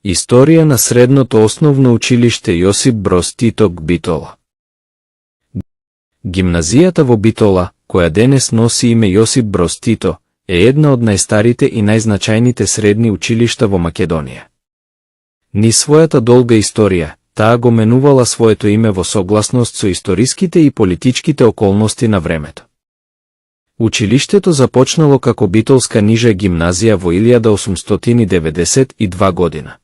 Историја на средното основно училиште Јосип Броз Тито Битола. Гимназијата во Битола, која денес носи име Јосип Броз Тито, е една од најстарите и најзначајните средни училишта во Македонија. Низ својата долга историја, таа го менувала своето име во согласност со историските и политичките околности на времето. Училиштето започнало како битолска нижа гимназија во 1892 година.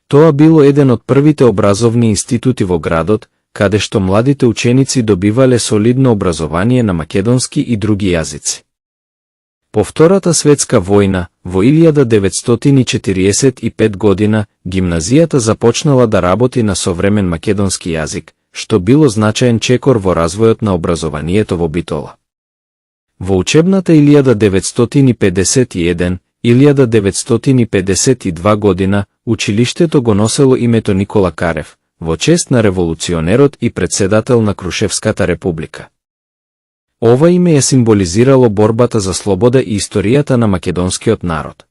Тоа било еден од првите образовни институти во градот, каде што младите ученици добивале солидно образование на македонски и други јазици. По Втората светска војна, во 1945 година, гимназијата започнала да работи на современ македонски јазик, што било значаен чекор во развојот на образованието во Битола. Во учебната 1951-1952 година, училиштето го носело името Никола Карев, во чест на револуционерот и председател на Крушевската република. Ова име ја символизирало борбата за слобода и историјата на македонскиот народ.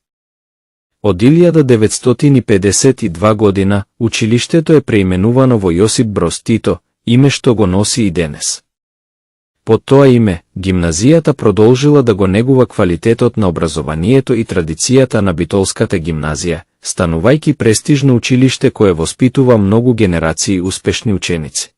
Од 1952 година, училиштето е преименувано во Јосип Броз Тито, име што го носи и денес. Под тоа име, гимназијата продолжила да го негува квалитетот на образованието и традицијата на битолската гимназија, станувајќи престижно училиште кое воспитува многу генерации успешни ученици.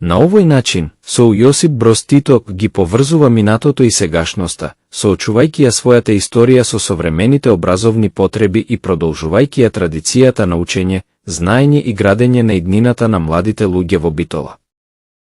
На овој начин, со Јосип Броз Тито ги поврзува минатото и сегашноста, соочувајќи ја својата историја со современите образовни потреби и продолжувајќи ја традицијата на учење, знаење и градење на иднината на младите луѓе во Битола.